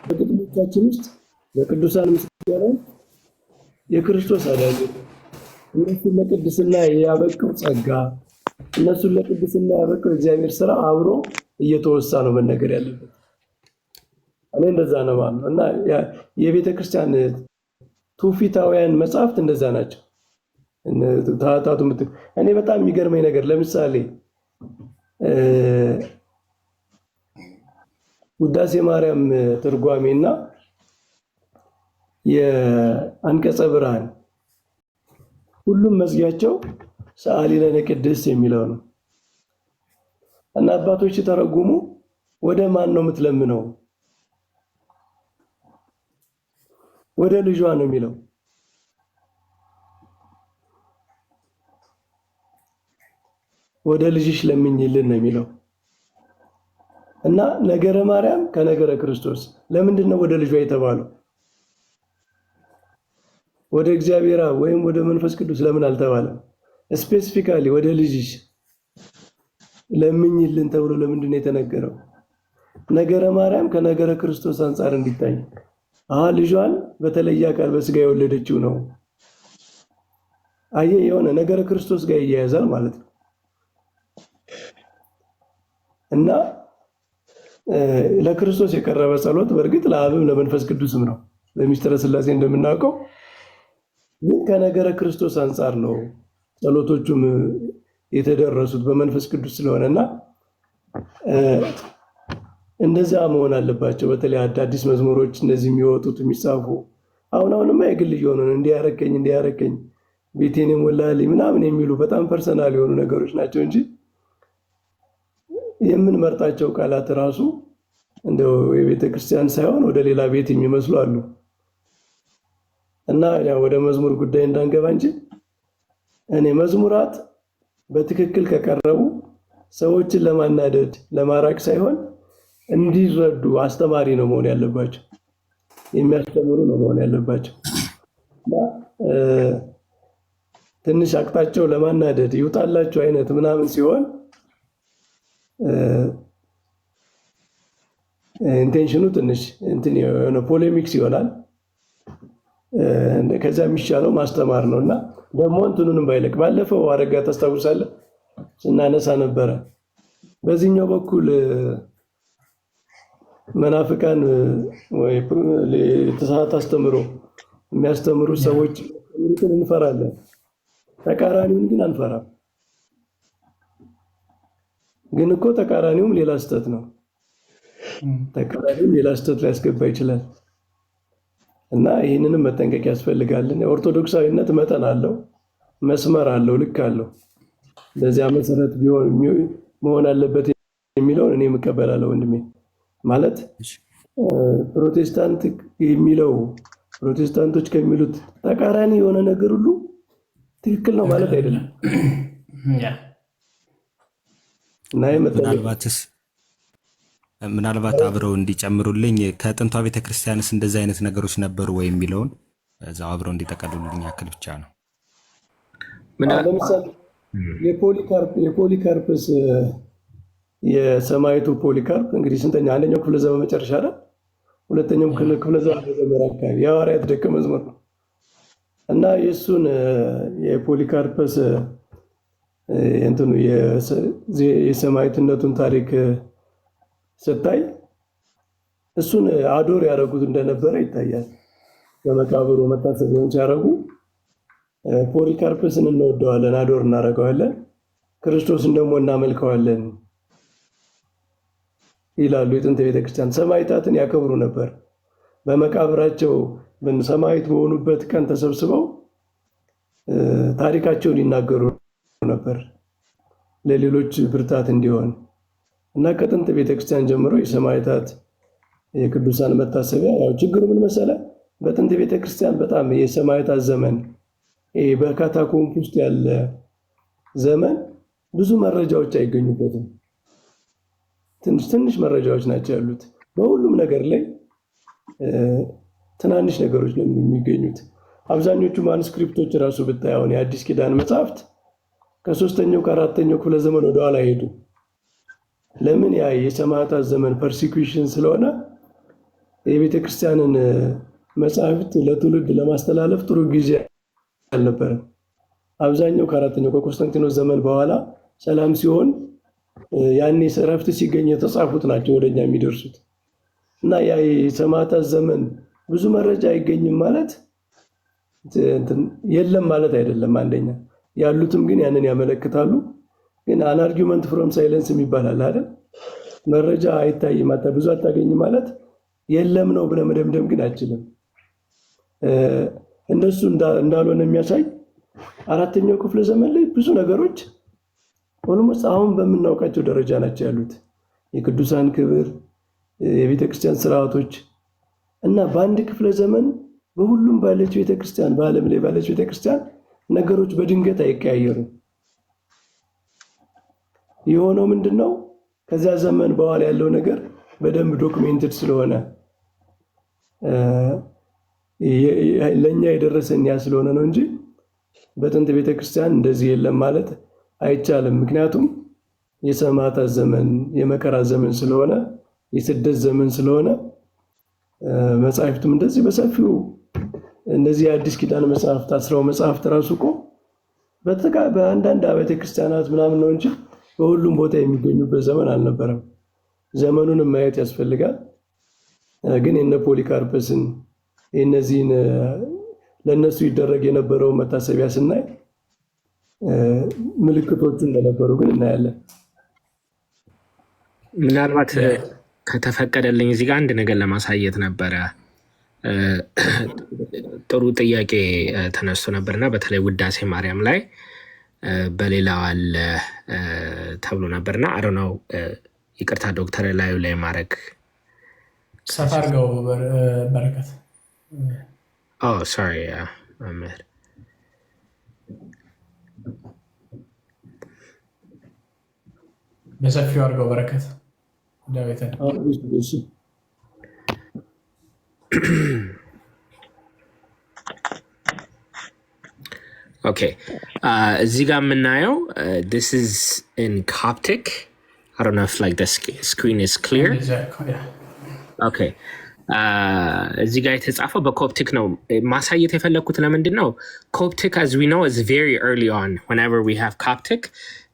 በግጥሞቻችን ውስጥ በቅዱሳን ምስጋና የክርስቶስ አዳኝነት፣ እነሱን ለቅድስና ያበቃው ጸጋ፣ እነሱን ለቅድስና ያበቃው የእግዚአብሔር ስራ አብሮ እየተወሳ ነው መነገር ያለበት። እኔ እንደዛ ነው ማለት ነው። እና የቤተ ክርስቲያን ትውፊታውያን መጽሐፍት እንደዛ ናቸው። ታታቱ እኔ በጣም የሚገርመኝ ነገር ለምሳሌ ውዳሴ ማርያም ትርጓሜና የአንቀጸ ብርሃን ሁሉም መዝጊያቸው ሰዓሊ ለነ ቅድስት የሚለው ነው። እና አባቶች ሲተረጉሙ ወደ ማን ነው የምትለምነው? ወደ ልጇ ነው የሚለው። ወደ ልጅሽ ለምኝልን ነው የሚለው። እና ነገረ ማርያም ከነገረ ክርስቶስ ለምንድን ነው ወደ ልጇ የተባለው? ወደ እግዚአብሔር አብ ወይም ወደ መንፈስ ቅዱስ ለምን አልተባለም? Specifically ወደ ልጅሽ ለምኝልን ተብሎ ለምንድን ነው የተነገረው? ነገረ ማርያም ከነገረ ክርስቶስ አንጻር እንዲታይ ልጇን በተለየ አካል በስጋ የወለደችው ነው። አየህ፣ የሆነ ነገረ ክርስቶስ ጋር ይያያዛል ማለት ነው። እና ለክርስቶስ የቀረበ ጸሎት በእርግጥ ለአብም ለመንፈስ ቅዱስም ነው በሚስጥረ ስላሴ እንደምናውቀው፣ ግን ከነገረ ክርስቶስ አንጻር ነው ጸሎቶቹም የተደረሱት በመንፈስ ቅዱስ ስለሆነና እንደዚያ መሆን አለባቸው። በተለይ አዳዲስ መዝሙሮች እነዚህ የሚወጡት የሚጻፉ አሁን አሁንማ የግል እየሆኑ ነው። እንዲያረከኝ እንዲያረከኝ ቤቴን የሞላልኝ ምናምን የሚሉ በጣም personal የሆኑ ነገሮች ናቸው እንጂ የምንመርጣቸው ቃላት ራሱ እንደው የቤተ ክርስቲያን ሳይሆን ወደ ሌላ ቤት የሚመስሉ አሉ። እና ወደ መዝሙር ጉዳይ እንዳንገባ እንጂ እኔ መዝሙራት በትክክል ከቀረቡ ሰዎችን ለማናደድ ለማራቅ ሳይሆን እንዲረዱ አስተማሪ ነው መሆን ያለባቸው፣ የሚያስተምሩ ነው መሆን ያለባቸው። እና ትንሽ አቅጣጫው ለማናደድ ይውጣላችሁ አይነት ምናምን ሲሆን intention ኑ ትንሽ እንትን የሆነ polemics ይሆናል። ከዚያ የሚሻለው ማስተማር ነው። እና ደግሞ እንትኑንም ባይለቅ ባለፈው አረጋ ታስታውሳለህ ስናነሳ ነበረ። በዚህኛው በኩል መናፍቃን ወይ የተሳሳተ አስተምሮ የሚያስተምሩ ሰዎች እንፈራለን፣ ተቃራኒውን ግን አንፈራም። ግን እኮ ተቃራኒውም ሌላ ስህተት ነው። ተቃራኒውም ሌላ ስህተት ሊያስገባ ይችላል። እና ይህንንም መጠንቀቅ ያስፈልጋል። ኦርቶዶክሳዊነት መጠን አለው፣ መስመር አለው፣ ልክ አለው። በዚያ መሰረት ቢሆን መሆን አለበት የሚለውን እኔ እቀበላለሁ ወንድሜ። ማለት ፕሮቴስታንት የሚለው ፕሮቴስታንቶች ከሚሉት ተቃራኒ የሆነ ነገር ሁሉ ትክክል ነው ማለት አይደለም። እና ምናልባትስ ምናልባት አብረው እንዲጨምሩልኝ ከጥንቷ ቤተክርስቲያንስ እንደዚህ አይነት ነገሮች ነበሩ ወይ የሚለውን እዛው አብረው እንዲጠቀልሉልኝ ያክል ብቻ ነው። ለምሳሌ የፖሊካርፕስ የሰማዕቱ ፖሊካርፕ እንግዲህ ስንተኛ አንደኛው ክፍለ ዘመን መጨረሻ አይደል? ሁለተኛው ክፍለ ዘመን መጀመሪያ አካባቢ የሐዋርያት ደቀ መዝሙር ነው። እና የእሱን የፖሊካርፐስ እንትኑ የሰማዕትነቱን ታሪክ ስታይ እሱን adore ያደረጉት እንደነበረ ይታያል። በመቃብሩ መታሰቢያውን ሲያደርጉ ፖሊካርፐስን እንወደዋለን፣ adore እናደርገዋለን፣ ክርስቶስን ደግሞ እናመልከዋለን ይላሉ። የጥንት ቤተክርስቲያን ሰማዕታትን ያከብሩ ነበር። በመቃብራቸው ሰማዕት በሆኑበት ቀን ተሰብስበው ታሪካቸውን ይናገሩ ነበር ለሌሎች ብርታት እንዲሆን። እና ከጥንት ቤተክርስቲያን ጀምሮ የሰማዕታት የቅዱሳን መታሰቢያ ያው ችግሩ ምን መሰለ፣ በጥንት ቤተክርስቲያን በጣም የሰማዕታት ዘመን በካታኮምብ ውስጥ ያለ ዘመን ብዙ መረጃዎች አይገኙበትም። ትንሽ ትንሽ መረጃዎች ናቸው ያሉት። በሁሉም ነገር ላይ ትናንሽ ነገሮች ነው የሚገኙት። አብዛኞቹ manuscript ኦች ራሱ ብታይ አሁን የአዲስ ኪዳን መጽሐፍት ከሶስተኛው ከአራተኛው ክፍለ ዘመን ወደኋላ ሄዱ። ለምን? ያ የሰማዕታት ዘመን persecution ስለሆነ የቤተ ክርስቲያንን መጽሐፍት ለትውልድ ለማስተላለፍ ጥሩ ጊዜ አልነበረም። አብዛኛው ከአራተኛው ከቆስጠንጢኖስ ዘመን በኋላ ሰላም ሲሆን ያኔ እረፍት ሲገኝ የተጻፉት ናቸው ወደኛ የሚደርሱት። እና ያ የሰማዕታት ዘመን ብዙ መረጃ አይገኝም ማለት የለም ማለት አይደለም። አንደኛ ያሉትም ግን ያንን ያመለክታሉ። ግን an argument from silence የሚባል አለ አይደል? መረጃ አይታይም ብዙ አታገኝም ማለት የለም ነው ብለህ መደምደም ግን አችልም። እንደሱ እንዳልሆነ የሚያሳይ አራተኛው ክፍለ ዘመን ላይ ብዙ ነገሮች almost አሁን በምናውቃቸው ደረጃ ናቸው ያሉት። የቅዱሳን ክብር፣ የቤተክርስቲያን ስርዓቶች እና በአንድ ክፍለ ዘመን በሁሉም ባለች ቤተክርስቲያን፣ በዓለም ላይ ባለች ቤተክርስቲያን ነገሮች በድንገት አይቀያየሩም። የሆነው ምንድን ነው? ከዚያ ዘመን በኋላ ያለው ነገር በደንብ documented ስለሆነ፣ ለእኛ የደረሰን ያ ስለሆነ ነው እንጂ በጥንት ቤተክርስቲያን እንደዚህ የለም ማለት አይቻልም። ምክንያቱም የሰማዕታት ዘመን፣ የመከራ ዘመን ስለሆነ፣ የስደት ዘመን ስለሆነ፣ መጽሐፍቱም እንደዚህ በሰፊው እንደዚህ የአዲስ ኪዳን መጽሐፍት 10ው መጽሐፍት ራሱ እኮ በአንዳንድ አብያተ ክርስቲያናት ምናምን ነው እንጂ በሁሉም ቦታ የሚገኙበት ዘመን አልነበረም። ዘመኑንም ማየት ያስፈልጋል። ግን የነ ፖሊካርፐስን፣ የነዚህን ለእነሱ ይደረግ የነበረውን መታሰቢያ ስናይ ምልክቶቹ እንደነበሩ ግን እናያለን። ምናልባት ከተፈቀደልኝ እዚህ ጋር አንድ ነገር ለማሳየት ነበረ። ጥሩ ጥያቄ ተነስቶ ነበርና በተለይ ውዳሴ ማርያም ላይ በሌላው አለ ተብሎ ነበርና I don't know፣ ይቅርታ ዶክተር፣ ላዩ ላይ ማድረግ ሰፋ አድርገው በረከት። Sorry መምህር። በሰፊው አድርገው በረከት ዳዊትን። እሺ። Okay፣ እዚህ ጋር የምናየው this is in Coptic. I don't know if like the screen is clear. Okay፣ እዚህ ጋር የተጻፈው በኮፕቲክ ነው። ማሳየት የፈለግኩት ለምንድን ነው? Coptic, as we know, is very early on. Whenever we have Coptic,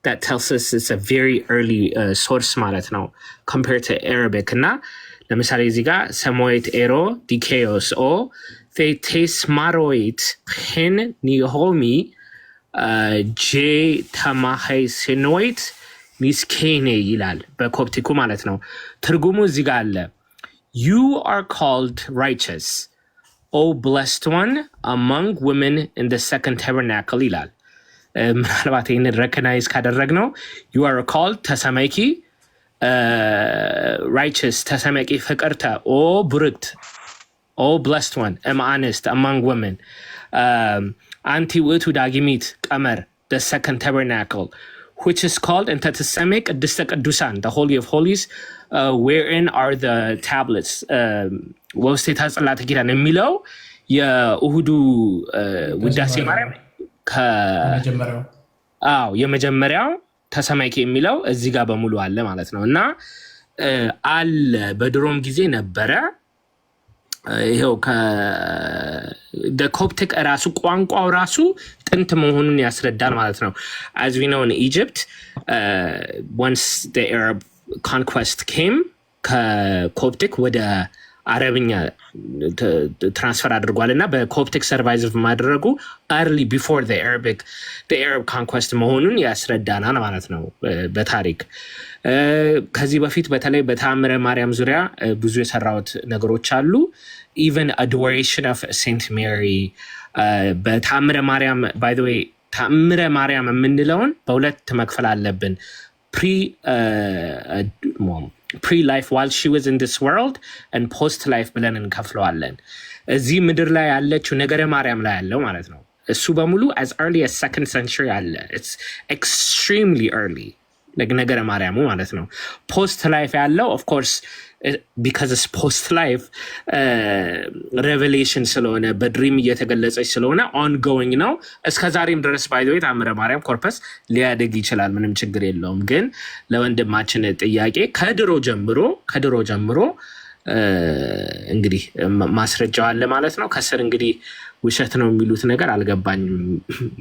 that tells us it's a very early source ማለት ነው compared to Arabic። እና ለምሳሌ እዚህ ጋር ሰሞይት ኤሮ ዲኬዮስ ኦ ቴስማሮይት ሄን ኒሆሚ ጄ ተማሄሴኖይት ሚስኬኔ ይላል በኮፕቲኩ ማለት ነው። ትርጉሙ እዚህ ጋር አለ። "You are called righteous, O blessed one among women in the second tabernacle" ይላል። ምናልባት ይህንን recognize ካደረግነው you are called ተሰመይኪ righteous፣ ተሰመቂ ፍቅርተ፣ ኦ ቡርክት፣ O blessed one እምአንስት፣ among women፣ አንቲ ውእቱ ዳግሚት ቀመር the second tabernacle, which is called እንተ ትሰመይ ቅድስተ ቅዱሳን, the holy of holies, wherein are the tablets ወውስቴታ ጽላተ ኪዳን የሚለው የእሁዱ ውዳሴ ማርያም የመጀመሪያው። አዎ፣ የመጀመሪያው ተሰማይኪ የሚለው እዚህ ጋር በሙሉ አለ ማለት ነው። እና አለ፣ በድሮም ጊዜ ነበረ። ይኸው ኮፕቲክ ራሱ ቋንቋው ራሱ ጥንት መሆኑን ያስረዳል ማለት ነው። As we know, in Egypt, once the Arab conquest came, ከኮፕቲክ ወደ አረብኛ transfer አድርጓል እና በኮፕቲክ survive ማድረጉ early before Arab conquest መሆኑን ያስረዳናል ማለት ነው በታሪክ። ከዚህ በፊት በተለይ በተአምረ ማርያም ዙሪያ ብዙ የሰራሁት ነገሮች አሉ። Even adoration of Saint Mary በተአምረ ማርያም። By the way, ተአምረ ማርያም የምንለውን በሁለት መክፈል አለብን። Pre life, while she was in this world, and post life ብለን እንከፍለዋለን። እዚህ ምድር ላይ ያለችው ነገረ ማርያም ላይ ያለው ማለት ነው። እሱ በሙሉ as early as second century አለ። It's extremely early ነገረ ማርያሙ ማለት ነው። Post life ያለው, of course, because post life revelation ስለሆነ፣ በ dream እየተገለጸች ስለሆነ ongoing ነው። እስከ ዛሬም ድረስ by the way ተአምረ ማርያም corpus ሊያድግ ይችላል። ምንም ችግር የለውም። ግን ለወንድማችን ጥያቄ ከድሮ ጀምሮ እንግዲህ ማስረጃው አለ ማለት ነው። ከስር እንግዲህ ውሸት ነው የሚሉት ነገር አልገባኝም፣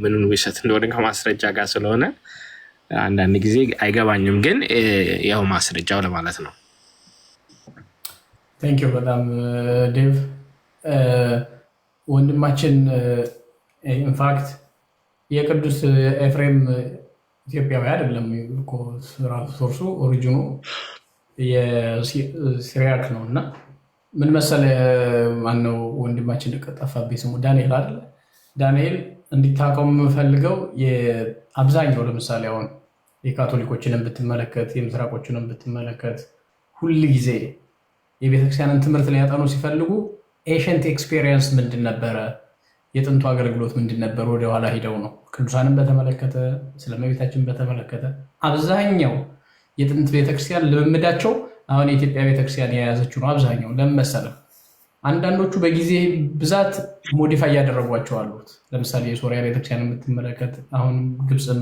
ምኑን ውሸት እንደሆነ ከማስረጃ ጋር ስለሆነ አንዳንድ ጊዜ አይገባኝም። ግን ያው ማስረጃው ለማለት ነው። Thank you በጣም ዴቭ ወንድማችን። In fact የቅዱስ ኤፍሬም ኢትዮጵያዊ አይደለም እኮ፣ source ኡ origin ኑ የ Syriac ነው። እና ምን መሰለ፣ ማነው ወንድማችን፣ ጠፋብኝ ስሙ፣ ዳንኤል አይደለ? ዳንኤል፣ እንዲታቀው የምፈልገው አብዛኛው ለምሳሌ አሁን የካቶሊኮችንን ብትመለከት፣ የምስራቆችንን ብትመለከት፣ ሁል ጊዜ የቤተክርስቲያንን ትምህርት ሊያጠኑ ሲፈልጉ ancient experience ምንድን ነበረ፣ የጥንቱ አገልግሎት ምንድን ነበር፣ ወደኋላ ሂደው ነው። ቅዱሳንን በተመለከተ፣ ስለ እመቤታችን በተመለከተ አብዛኛው የጥንት ቤተክርስቲያን ልምምዳቸው አሁን የኢትዮጵያ ቤተክርስቲያን የያዘችው ነው። አብዛኛው ለምን መሰለህ? አንዳንዶቹ በጊዜ ብዛት modify እያደረጓቸው አሉት። ለምሳሌ የሶሪያ ቤተክርስቲያን የምትመለከት፣ አሁን ግብፅም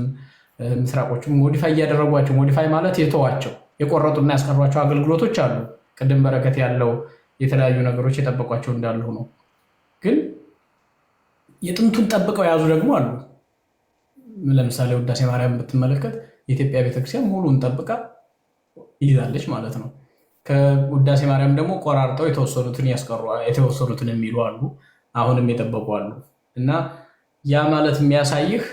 ምስራቆችም modify እያደረጓቸው፣ modify ማለት የተዋቸው፣ የቆረጡና ያስቀሯቸው አገልግሎቶች አሉ። ቅድም በረከት ያለው የተለያዩ ነገሮች የጠበቋቸው እንዳሉ ነው። ግን የጥንቱን ጠብቀው የያዙ ደግሞ አሉ። ለምሳሌ ውዳሴ ማርያም ብትመለከት የኢትዮጵያ ቤተክርስቲያን ሙሉን ጠብቃ ይዛለች ማለት ነው። ከውዳሴ ማርያም ደግሞ ቆራርጠው የተወሰኑትን ያስቀሩ፣ የተወሰኑትን የሚሉ አሉ። አሁንም የጠበቁ አሉ። እና ያ ማለት የሚያሳይህ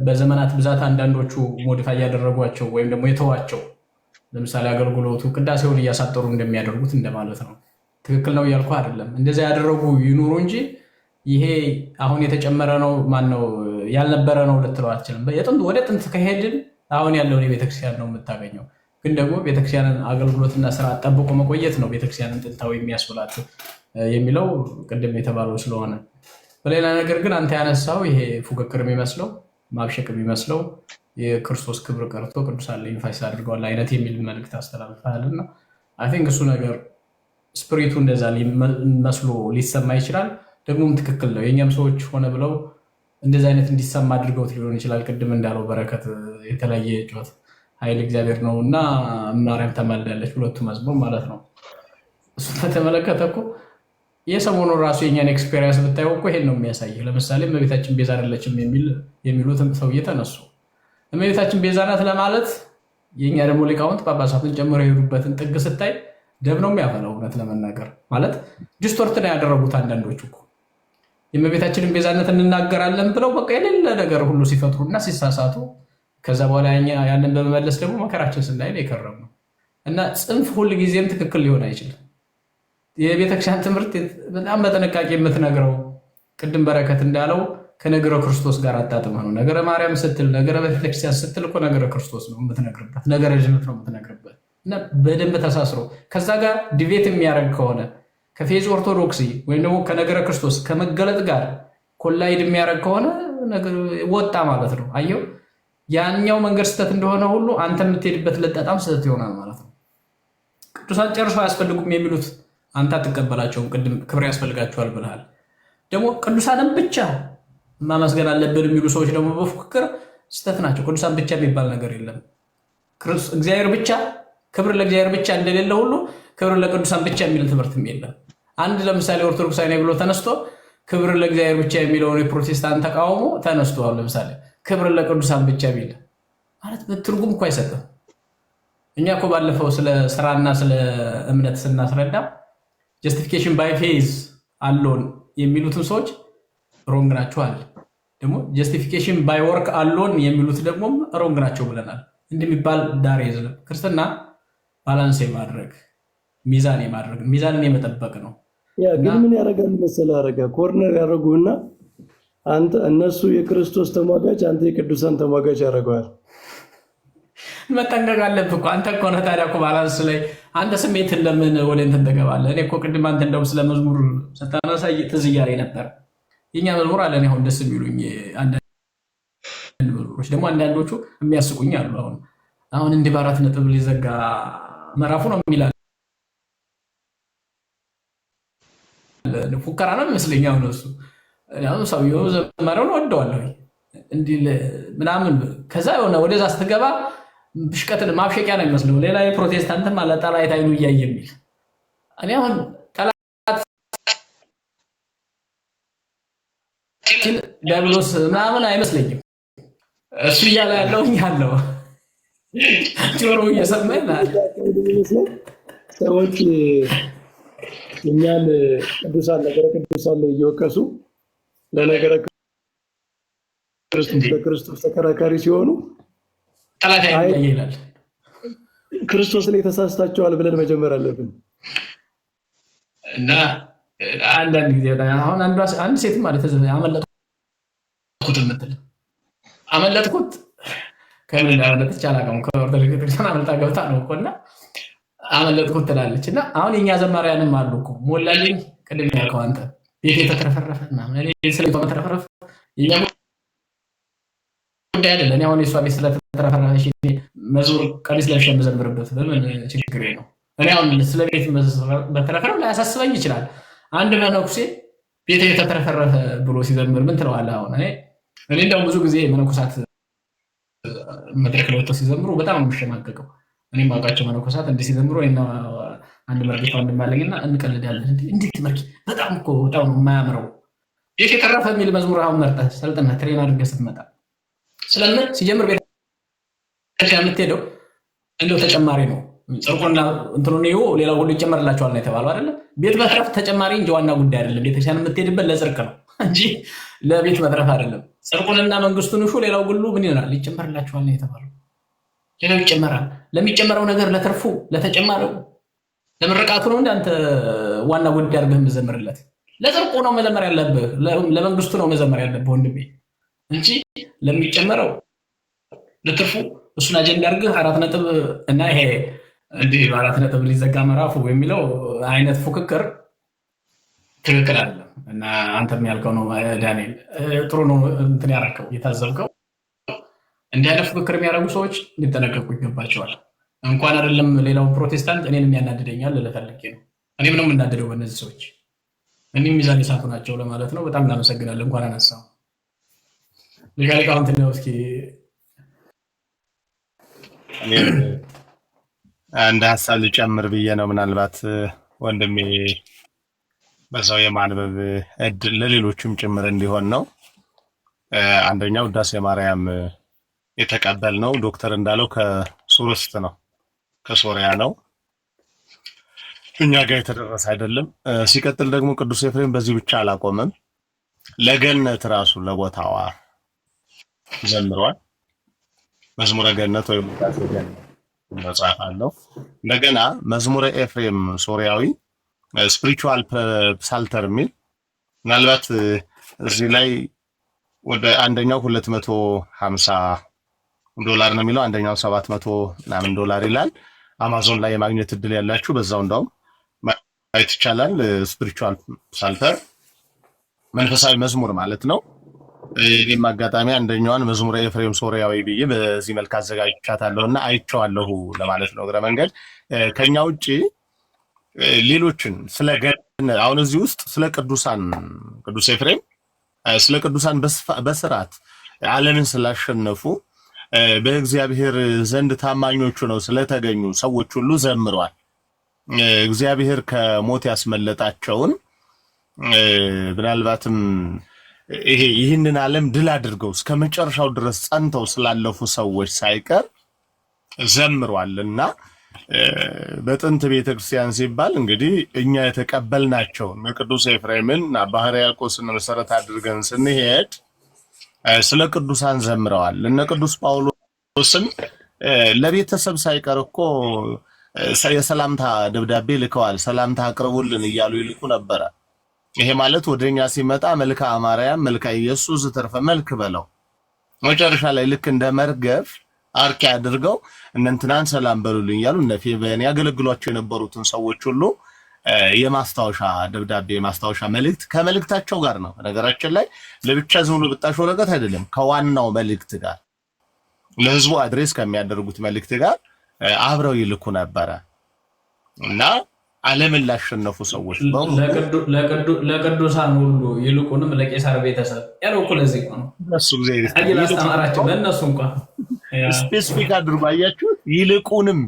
በዘመናት ብዛት አንዳንዶቹ modify ያደረጓቸው ወይም ደግሞ የተዋቸው፣ ለምሳሌ አገልግሎቱ ቅዳሴውን እያሳጠሩ እንደሚያደርጉት እንደማለት ነው። ትክክል ነው እያልኩ አይደለም። እንደዚያ ያደረጉ ይኑሩ እንጂ ይሄ አሁን የተጨመረ ነው፣ ማነው ያልነበረ ነው ልትለው አትችልም። ወደ ጥንት ከሄድን አሁን ያለውን የቤተክርስቲያን ነው የምታገኘው። ግን ደግሞ ቤተክርስቲያንን አገልግሎትና ስርዓት ጠብቆ መቆየት ነው ቤተክርስቲያንን ጥንታዊ የሚያስብላት የሚለው ቅድም የተባለው ስለሆነ፣ በሌላ ነገር ግን አንተ ያነሳው ይሄ ፉክክር የሚመስለው፣ ማብሸቅ የሚመስለው፣ የክርስቶስ ክብር ቀርቶ ቅዱሳን ላይ emphasize አድርገዋል አይነት የሚል መልዕክት አስተላልፈሃል። እና I think እሱ ነገር spirit ኡ እንደዛ መስሎ ሊሰማ ይችላል። ደግሞም ትክክል ነው። የእኛም ሰዎች ሆነ ብለው እንደዚ አይነት እንዲሰማ አድርገውት ሊሆን ይችላል። ቅድም እንዳለው በረከት የተለያየ ጩኸት ኃይል እግዚአብሔር ነው እና ማርያም ተማልዳለች፣ ሁለቱ መዝሙር ማለት ነው። እሱ በተመለከተ እኮ የሰሞኑን ራሱ የኛን experience ብታየው እኮ ይሄን ነው የሚያሳይህ። ለምሳሌ እመቤታችን ቤዛ አይደለችም የሚሉት ሰውዬ ተነሱ። እመቤታችን ቤዛ ናት ለማለት የእኛ ደግሞ ሊቃውንት ጳጳሳትን ጨምረው የሄዱበትን ጥግ ስታይ ደም ነው የሚያፈላው። እውነት ለመናገር ማለት distort ነው ያደረጉት። አንዳንዶቹ እኮ የእመቤታችንን ቤዛነት እንናገራለን ብለው በቃ የሌለ ነገር ሁሉ ሲፈጥሩና ሲሳሳቱ፣ ከዛ በኋላ ያንን በመመለስ ደግሞ መከራችን ስናይ ነው የከረምነው። እና ጽንፍ ሁል ጊዜም ትክክል ሊሆን አይችልም። የቤተክርስቲያን ትምህርት በጣም በጥንቃቄ የምትነግረው፣ ቅድም በረከት እንዳለው፣ ከነገረ ክርስቶስ ጋር አጣጥመህ ነው። ነገረ ማርያም ስትል፣ ነገረ ቤተክርስቲያን ስትል እኮ ነገረ ክርስቶስ ነው የምትነግርበት፣ ነገረ ድኅነት ነው የምትነግርበት። እና በደንብ ተሳስሮ ከዛ ጋር debate የሚያደርግ ከሆነ፣ ከ faith orthodoxy ወይም ደግሞ ከነገረ ክርስቶስ ከመገለጥ ጋር collide የሚያደርግ ከሆነ ወጣ ማለት ነው። አየው፣ ያኛው መንገድ ስህተት እንደሆነ ሁሉ አንተ የምትሄድበት ለጠጣም ስህተት ይሆናል ማለት ነው። ቅዱሳን ጨርሶ አያስፈልጉም የሚሉት አንተ አትቀበላቸውም። ቅድም ክብር ያስፈልጋቸዋል ብለሃል። ደግሞ ቅዱሳንን ብቻ ማመስገን አለብን የሚሉ ሰዎች ደግሞ በፉክክር ስህተት ናቸው። ቅዱሳን ብቻ የሚባል ነገር የለም። እግዚአብሔር ብቻ፣ ክብር ለእግዚአብሔር ብቻ እንደሌለ ሁሉ ክብር ለቅዱሳን ብቻ የሚል ትምህርትም የለም። አንድ ለምሳሌ ኦርቶዶክሳዊ ነኝ ብሎ ተነስቶ ክብር ለእግዚአብሔር ብቻ የሚለውን የፕሮቴስታንት ተቃውሞ ተነስቶ አሁን ለምሳሌ ክብር ለቅዱሳን ብቻ ቢል ማለት ትርጉም እኮ አይሰጥም። እኛ እኮ ባለፈው ስለ ስራና ስለ እምነት ስናስረዳ justification by faith alone የሚሉትን ሰዎች wrong ናቸው አለ። ደግሞ justification by work alone የሚሉት ደግሞ wrong ናቸው ብለናል። እንደሚባል ዳር የለም። ክርስትና balance የማድረግ፣ ሚዛን የማድረግ፣ ሚዛንን የመጠበቅ ነው። ያ ግን ምን ያደርጋል መሰለህ አረጋ፣ corner ያደርጉህና አንተ እነሱ የክርስቶስ ተሟጋች፣ አንተ የቅዱሳን ተሟጋች ያደርገዋል። መጠንቀቅ አለብህ እኮ። አንተ እኮ ነህ ታዲያ እኮ balance ላይ። አንተ ስሜትን ለምን ወደ እንትን ትገባለህ? እኔ እኮ ቅድም አንተ እንደውም ስለ መዝሙር ስታነሳ ትዝ እያለኝ ነበር። የኛ መዝሙር አለ። እኔ አሁን ደስ የሚሉኝ አንዳንድ መዝሙሮች ደግሞ አንዳንዶቹ የሚያስቁኝ አሉ። አሁን አሁን እንዲህ በ4 ነጥብ ሊዘጋ ምዕራፉ ነው የሚላል ፉከራ ነው የሚመስለኝ። አሁን እሱ አሁን ሰውየው ዘማሪውን ወደዋለሁ እንዲህ ምናምን፣ ከዛ የሆነ ወደዛ ስትገባ ብሽቀትን ማብሸቂያ ነው የሚመስለው። ሌላ የፕሮቴስታንትም አለ ጠላት አይኑ እያየ የሚል እኔ አሁን ጠላት ሲል ዲያብሎስ ምናምን አይመስለኝም። እሱ እያለ ያለው እኛ አለው ጆሮ እየሰማ ይላል። ሰዎች እኛን ቅዱሳን ነገረ ቅዱሳን ላይ እየወቀሱ ለነገረ ክርስቶስ ለክርስቶስ ተከራካሪ ሲሆኑ ጠላት ይላል። ክርስቶስ ላይ ተሳስታቸዋል ብለን መጀመር አለብን። እና አንዳንድ ጊዜ አሁን አንድ ሴትም ማለት አመለጥኩት የምትል አመለጥኩት ከምን እንዳመለጠች አላውቅም። ከኦርቶዶክስ ቤተክርስቲያን አመልጣ ገብታ ነው እኮ እና አመለጥኩት ትላለች። እና አሁን የኛ ዘማሪያንም አሉ እኮ ሞላልኝ፣ ቅድም ያልከው አንተ ቤት የተትረፈረፈ ምናምን። እኔ ስለ ቤቷ መትረፍረፍ የኛ ጉዳይ አይደለም። እኔ አሁን የእሷ ቤት ስለተትረፈረፈ መዝሙር ቀሚስ ለብሼ የምዘምርበት በምን ችግሬ ነው? እኔ አሁን ስለ ቤት መትረፍረፍ ላያሳስበኝ ይችላል። አንድ መነኩሴ ቤት የተትረፈረፈ ብሎ ሲዘምር ምን ትለዋለህ? አሁን እኔ እንደውም ብዙ ጊዜ መነኮሳት መድረክ ላይ ወጥተው ሲዘምሩ በጣም ነው የምሸማቀቀው። እኔም የማውቃቸው መነኮሳት እንዲህ ሲዘምሩ እኔና አንድ መርጌታ ወንድም አለኝና እንቀልዳለን። እንዴት መርጌ በጣም እኮ በጣም ነው የማያምረው ቤት የተረፈ የሚል መዝሙር አሁን መርጠህ ሰልጥነህ train አድርገህ ስትመጣ ስለምን ሲጀምር ቤተክርስቲያን የምትሄደው እንደው ተጨማሪ ነው። ጽድቁና እንትኑን ይኸው ሌላው ሁሉ ይጨመርላቸዋል ነው የተባለው አይደለ? ቤት መትረፍ ተጨማሪ እንጂ ዋና ጉዳይ አይደለም። ቤተክርስቲያን የምትሄድበት ለጽድቅ ነው እንጂ ለቤት መትረፍ አይደለም። ጽድቁንና መንግስቱን እሹ፣ ሌላው ሁሉ ምን ይሆናል? ይጨመርላቸዋል ነው የተባለው። ሌላው ይጨመራል። ለሚጨመረው ነገር ለትርፉ፣ ለተጨማሪው፣ ለምርቃቱ ነው እንደ አንተ ዋና ጉዳይ አድርገህ የምዘምርለት። ለጽድቁ ነው መዘመር ያለብህ፣ ለመንግስቱ ነው መዘመር ያለብህ ወንድሜ እንጂ ለሚጨመረው ለትርፉ እሱን አጀንዳ አድርገህ 4 ነጥብ እና ይሄ እንዲህ በ4 ነጥብ ሊዘጋ ምዕራፉ የሚለው አይነት ፉክክር ትክክል አይደለም። እና አንተም ያልከው ነው ዳንኤል፣ ጥሩ ነው እንትን ያደረከው የታዘብከው። እንዲህ አይነት ፉክክር የሚያደርጉ ሰዎች ሊጠነቀቁ ይገባቸዋል። እንኳን አይደለም ሌላው ፕሮቴስታንት እኔንም ያናድደኛል ልልህ ፈልጌ ነው። እኔም ነው የምናደደው በእነዚህ ሰዎች። እኔም ሚዛን የሳቱ ናቸው ለማለት ነው። በጣም እናመሰግናለን። እንኳን አነሳው ሊቀ ሊቃውንት ነው። እስኪ አንድ ሀሳብ ልጨምር ብዬ ነው። ምናልባት ወንድሜ በዛው የማንበብ እድል ለሌሎችም ጭምር እንዲሆን ነው። አንደኛው ውዳሴ ማርያም የተቀበልነው ዶክተር እንዳለው ከሱርስት ነው፣ ከሶሪያ ነው፣ እኛ ጋር የተደረሰ አይደለም። ሲቀጥል ደግሞ ቅዱስ ኤፍሬም በዚህ ብቻ አላቆመም። ለገነት ራሱ ለቦታዋ ዘምሯል። መዝሙረ ገነት ወይም ውዳሴ ገነት መጽሐፍ አለው። እንደገና መዝሙረ ኤፍሬም ሶሪያዊ spiritual psalter የሚል ምናልባት እዚህ ላይ ወደ አንደኛው $250 ነው የሚለው፣ አንደኛው 700 ምናምን ዶላር ይላል። አማዞን ላይ የማግኘት እድል ያላችሁ በዛው እንዳውም ማየት ይቻላል። spiritual psalter መንፈሳዊ መዝሙር ማለት ነው። እኔም አጋጣሚ አንደኛዋን መዝሙረ ኤፍሬም ሶሪያዊ ብዬ በዚህ መልክ አዘጋጅቻታለሁ እና አይቼዋለሁ ለማለት ነው። እግረ መንገድ ከኛ ውጭ ሌሎችን ስለ አሁን እዚህ ውስጥ ስለ ቅዱሳን ቅዱስ ኤፍሬም ስለ ቅዱሳን በስርዓት ዓለምን ስላሸነፉ በእግዚአብሔር ዘንድ ታማኞቹ ነው ስለተገኙ ሰዎች ሁሉ ዘምረዋል። እግዚአብሔር ከሞት ያስመለጣቸውን ምናልባትም ይሄ ይህንን ዓለም ድል አድርገው እስከ መጨረሻው ድረስ ጸንተው ስላለፉ ሰዎች ሳይቀር ዘምሯል እና በጥንት ቤተክርስቲያን ሲባል እንግዲህ እኛ የተቀበልናቸውን ቅዱስ ኤፍሬምን አባ ሕርያቆስን መሰረት አድርገን ስንሄድ ስለ ቅዱሳን ዘምረዋል። እነ ቅዱስ ጳውሎስም ለቤተሰብ ሳይቀር እኮ የሰላምታ ደብዳቤ ልከዋል። ሰላምታ አቅርቡልን እያሉ ይልኩ ነበረ። ይሄ ማለት ወደኛ ሲመጣ መልክአ ማርያም፣ መልክአ ኢየሱስ ዘተርፈ መልክ በለው መጨረሻ ላይ ልክ እንደ መርገፍ አርኪ አድርገው እነንትናን ሰላም በሉልኝ እያሉ እነ ፌቨን ያገለግሏቸው የነበሩትን ሰዎች ሁሉ የማስታወሻ ደብዳቤ የማስታወሻ መልእክት ከመልእክታቸው ጋር ነው። ነገራችን ላይ ለብቻ ዝም ብሎ ብጣሽ ወረቀት አይደለም፣ ከዋናው መልእክት ጋር ለህዝቡ address ከሚያደርጉት መልእክት ጋር አብረው ይልኩ ነበረ እና ዓለምን ላሸነፉ ሰዎች በሙሉ ለቅዱሳን ሁሉ ይልቁንም ለቄሳር ቤተሰብ ያለው እኮ ለዚህ እኮ ነው። እነሱ እግዚአብሔር አይ ላስተማራቸው ለእነሱ እንኳን specific አድርጎ አያችሁት። ይልቁንም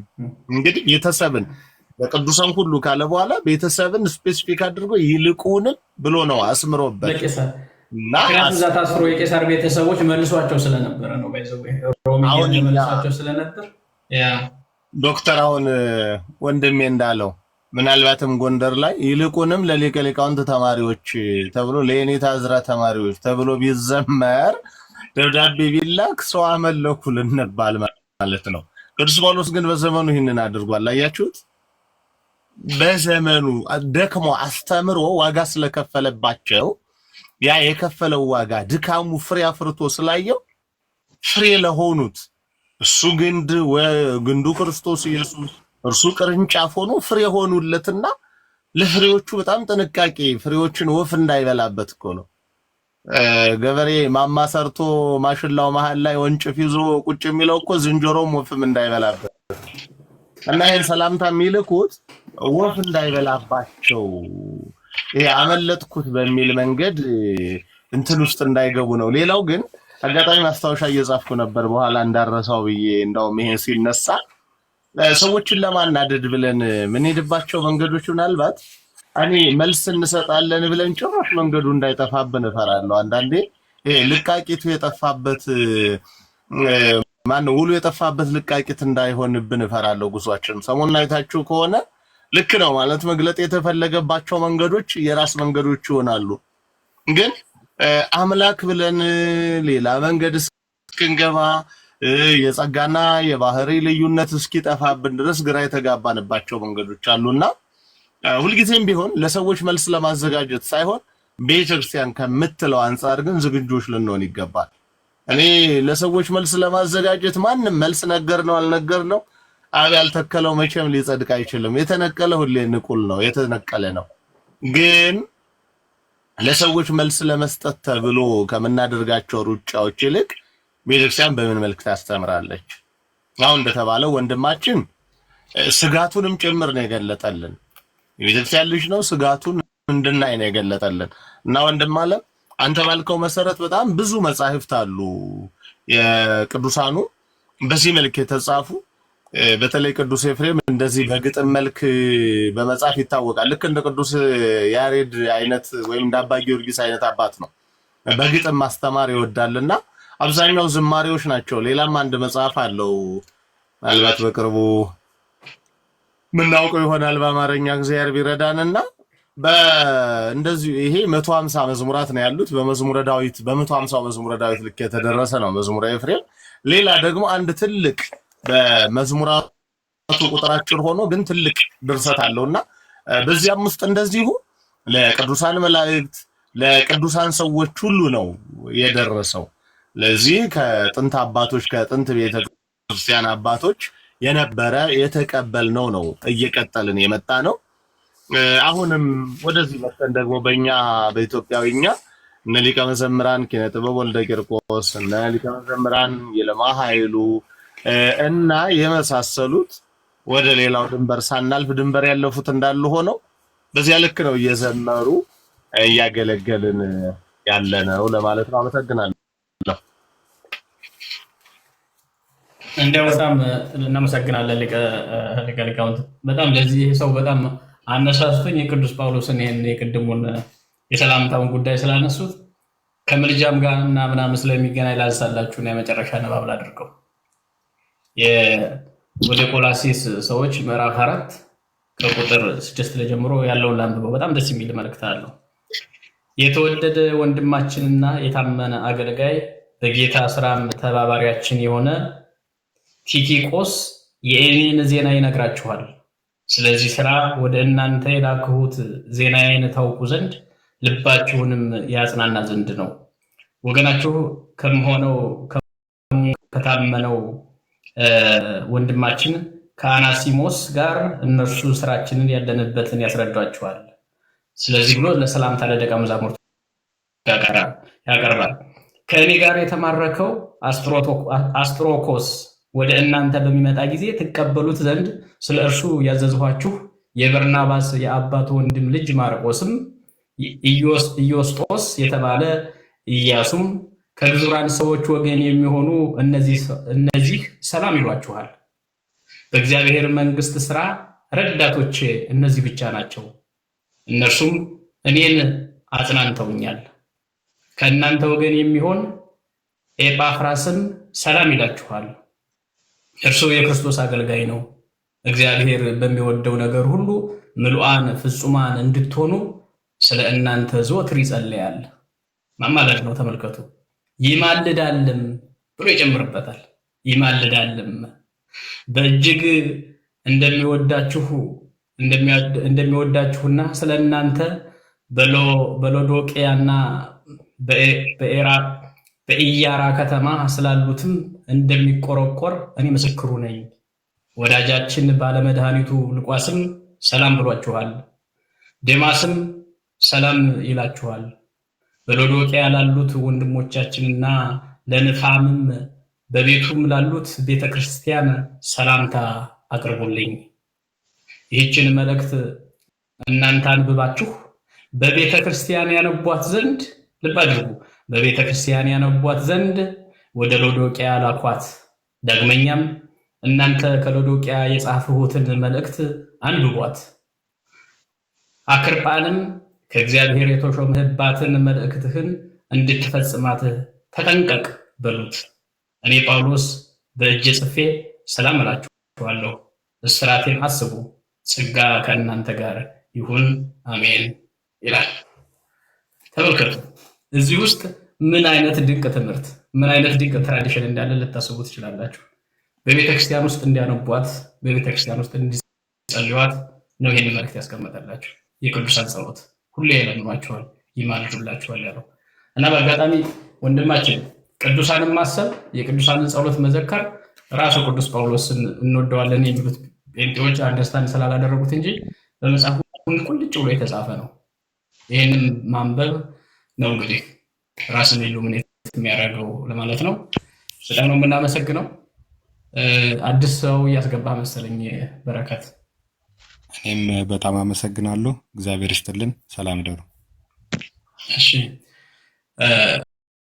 እንግዲህ ቤተሰብን ለቅዱሳን ሁሉ ካለ በኋላ ቤተሰብን specific አድርጎ ይልቁንም ብሎ ነው አስምሮበት ለቄሳር እና ምክንያቱም እዛ ታስሮ የቄሳር ቤተሰቦች መልሷቸው ስለነበረ ነው። By the way ሮሚ አሁን እኛ መልሷቸው ስለነበር yeah። ዶክተር አሁን ወንድሜ እንዳለው ምናልባትም ጎንደር ላይ ይልቁንም ለሊቀ ሊቃውንት ተማሪዎች ተብሎ፣ ለየኔታ ዕዝራ ተማሪዎች ተብሎ ቢዘመር፣ ደብዳቤ ቢላክ ሰው አመለኩ ልንባል ማለት ነው። ቅዱስ ጳውሎስ ግን በዘመኑ ይህንን አድርጓል። አያችሁት? በዘመኑ ደክሞ አስተምሮ ዋጋ ስለከፈለባቸው ያ የከፈለው ዋጋ ድካሙ ፍሬ አፍርቶ ስላየው ፍሬ ለሆኑት እሱ ግንድ፣ ግንዱ ክርስቶስ ኢየሱስ፣ እርሱ ቅርንጫፍ ሆኖ ፍሬ ሆኑለትና ለፍሬዎቹ በጣም ጥንቃቄ፣ ፍሬዎችን ወፍ እንዳይበላበት እኮ ነው። ገበሬ ማማ ሰርቶ ማሽላው መሀል ላይ ወንጭፍ ይዞ ቁጭ የሚለው እኮ ዝንጀሮም ወፍም እንዳይበላበት እና ይህን ሰላምታ የሚልኩት ወፍ እንዳይበላባቸው፣ ይሄ አመለጥኩት በሚል መንገድ እንትን ውስጥ እንዳይገቡ ነው። ሌላው ግን አጋጣሚ ማስታወሻ እየጻፍኩ ነበር በኋላ እንዳረሳው ብዬ። እንዳውም ይሄን ሲነሳ ሰዎችን ለማናደድ ብለን የምንሄድባቸው መንገዶች ምናልባት እኔ መልስ እንሰጣለን ብለን ጭራሽ መንገዱ እንዳይጠፋብን እፈራለሁ። አንዳንዴ ይሄ ልቃቂቱ የጠፋበት፣ ማነው ውሉ የጠፋበት ልቃቂት እንዳይሆንብን እፈራለሁ። ጉዟችን ሰሞኑን አይታችሁ ከሆነ ልክ ነው ማለት መግለጥ የተፈለገባቸው መንገዶች የራስ መንገዶች ይሆናሉ። ግን አምላክ ብለን ሌላ መንገድ እስክንገባ፣ የጸጋና የባህሪ ልዩነት እስኪጠፋብን ድረስ ግራ የተጋባንባቸው መንገዶች አሉና ሁልጊዜም ቢሆን ለሰዎች መልስ ለማዘጋጀት ሳይሆን ቤተክርስቲያን ከምትለው አንጻር ግን ዝግጁዎች ልንሆን ይገባል። እኔ ለሰዎች መልስ ለማዘጋጀት ማንም መልስ ነገር ነው አልነገር ነው፣ አብ ያልተከለው መቼም ሊጸድቅ አይችልም። የተነቀለ ሁሌ ንቁል ነው፣ የተነቀለ ነው። ግን ለሰዎች መልስ ለመስጠት ተብሎ ከምናደርጋቸው ሩጫዎች ይልቅ ቤተክርስቲያን በምን መልክ ታስተምራለች? አሁን እንደተባለው ወንድማችን ስጋቱንም ጭምር ነው የገለጠልን። የቤተክርስቲያን ልጅ ነው፣ ስጋቱን እንድናይ ነው የገለጠልን። እና ወንድም አለ አንተ ባልከው መሰረት በጣም ብዙ መጻሕፍት አሉ የቅዱሳኑ በዚህ መልክ የተጻፉ። በተለይ ቅዱስ ኤፍሬም እንደዚህ በግጥም መልክ በመጻፍ ይታወቃል። ልክ እንደ ቅዱስ ያሬድ አይነት ወይም እንደ አባ ጊዮርጊስ አይነት አባት ነው። በግጥም ማስተማር ይወዳልና አብዛኛው ዝማሬዎች ናቸው። ሌላም አንድ መጽሐፍ አለው፣ ምናልባት በቅርቡ ምናውቀው ይሆናል በአማርኛ እግዚአብሔር ቢረዳንና እንደዚሁ ይሄ 150 መዝሙራት ነው ያሉት። በመዝሙረ ዳዊት፣ በ150ው መዝሙረ ዳዊት ልክ የተደረሰ ነው መዝሙረ ኤፍሬም። ሌላ ደግሞ አንድ ትልቅ በመዝሙራቱ ቁጥር አጭር ሆኖ ግን ትልቅ ድርሰት አለውና በዚያም ውስጥ እንደዚሁ ለቅዱሳን መላእክት፣ ለቅዱሳን ሰዎች ሁሉ ነው የደረሰው። ለዚህ ከጥንት አባቶች፣ ከጥንት ቤተክርስቲያን አባቶች የነበረ የተቀበልነው ነው፣ እየቀጠልን የመጣ ነው። አሁንም ወደዚህ መጥተን ደግሞ በእኛ በኢትዮጵያዊኛ እነ ሊቀ መዘምራን ኪነ ጥበብ ወልደ ቂርቆስ፣ እነ ሊቀ መዘምራን ይልማ ኃይሉ እና የመሳሰሉት ወደ ሌላው ድንበር ሳናልፍ፣ ድንበር ያለፉት እንዳሉ ሆነው፣ በዚያ ልክ ነው እየዘመሩ እያገለገልን ያለ ነው ለማለት ነው። አመሰግናለሁ። እንዲያው በጣም እናመሰግናለን ሊቀ ሊቃውንት። በጣም ለዚህ ሰው በጣም አነሳስቶኝ የቅዱስ ጳውሎስን ይህን የቅድሙን የሰላምታውን ጉዳይ ስላነሱት ከምልጃም ጋር እና ምናምን ስለሚገናኝ ላንሳላችሁ እና የመጨረሻ ንባብ ላድርገው። ወደ ቆላሲስ ሰዎች ምዕራፍ 4 ከቁጥር 6 ላይ ጀምሮ ያለውን ላንብበው። በጣም ደስ የሚል መልእክት አለው። የተወደደ ወንድማችንና የታመነ አገልጋይ፣ በጌታ ስራም ተባባሪያችን የሆነ ቲኪቆስ የእኔን ዜና ይነግራችኋል። ስለዚህ ስራ ወደ እናንተ የላክሁት ዜናዬን ታውቁ ዘንድ ልባችሁንም ያጽናና ዘንድ ነው። ወገናችሁ ከመሆነው ከታመነው ወንድማችን ከአናሲሞስ ጋር እነርሱ ስራችንን ያለንበትን ያስረዷችኋል። ስለዚህ ብሎ ለሰላምታ ለደቀ መዛሙርቱ ያቀርባል። ከእኔ ጋር የተማረከው አስጥሮኮስ ወደ እናንተ በሚመጣ ጊዜ ትቀበሉት ዘንድ ስለ እርሱ ያዘዝኋችሁ የበርናባስ የአባቱ ወንድም ልጅ ማርቆስም፣ ኢዮስጦስ የተባለ ኢያሱም፣ ከግዙራን ሰዎች ወገን የሚሆኑ እነዚህ ሰላም ይሏችኋል። በእግዚአብሔር መንግስት ስራ ረዳቶቼ እነዚህ ብቻ ናቸው። እነርሱም እኔን አጽናንተውኛል። ከእናንተ ወገን የሚሆን ኤጳፍራስም ሰላም ይላችኋል። እርሱ የክርስቶስ አገልጋይ ነው። እግዚአብሔር በሚወደው ነገር ሁሉ ምሉዓን ፍጹማን እንድትሆኑ ስለ እናንተ ዘወትር ይጸልያል። ማማለድ ነው። ተመልከቱ። ይማልዳልም ብሎ ይጨምርበታል። ይማልዳልም በእጅግ እንደሚወዳችሁና ስለ እናንተ በሎዶቅያና በኢያራ ከተማ ስላሉትም እንደሚቆረቆር እኔ ምስክሩ ነኝ። ወዳጃችን ባለመድኃኒቱ ሉቃስም ሰላም ብሏችኋል። ዴማስም ሰላም ይላችኋል። በሎዶቅያ ላሉት ወንድሞቻችንና ለንፋምም በቤቱም ላሉት ቤተ ክርስቲያን ሰላምታ አቅርቡልኝ። ይህችን መልእክት እናንተ አንብባችሁ በቤተ ክርስቲያን ያነቧት ዘንድ፣ ልብ አድርጉ፣ በቤተ ክርስቲያን ያነቧት ዘንድ ወደ ሎዶቅያ ላኳት። ዳግመኛም እናንተ ከሎዶቅያ የጻፍሁትን መልእክት አንብቧት። አክርጳንም ከእግዚአብሔር የተሾምህባትን መልእክትህን እንድትፈጽማት ተጠንቀቅ በሉት። እኔ ጳውሎስ በእጄ ጽፌ ሰላም እላችኋለሁ። እስራቴን አስቡ። ጸጋ ከእናንተ ጋር ይሁን፣ አሜን ይላል። ተመልከቱ፣ እዚህ ውስጥ ምን አይነት ድንቅ ትምህርት፣ ምን አይነት ድንቅ tradition እንዳለ ልታስቡ ትችላላችሁ። በቤተክርስቲያን ውስጥ እንዲያነቧት፣ በቤተክርስቲያን ውስጥ እንዲጸልዩዋት ነው ይህን መልእክት ያስቀመጠላችሁ። የቅዱሳን ጸሎት ሁሌ ይለምኗቸዋል፣ ይማልዱላቸዋል ያለው። እና በአጋጣሚ ወንድማችን፣ ቅዱሳንን ማሰብ፣ የቅዱሳንን ጸሎት መዘከር ራሱ ቅዱስ ጳውሎስን እንወደዋለን የሚሉት ጴንጤዎች understand ስላላደረጉት እንጂ በመጽሐፉ ቁልጭ ብሎ የተጻፈ ነው። ይህንን ማንበብ ነው እንግዲህ ራስን illuminate የሚያደርገው ለማለት ነው። በጣም ነው የምናመሰግነው። አዲስ ሰው እያስገባ መሰለኝ በረከት። እኔም በጣም አመሰግናለሁ። እግዚአብሔር ይስጥልን። ሰላም ይደሩ። እሺ።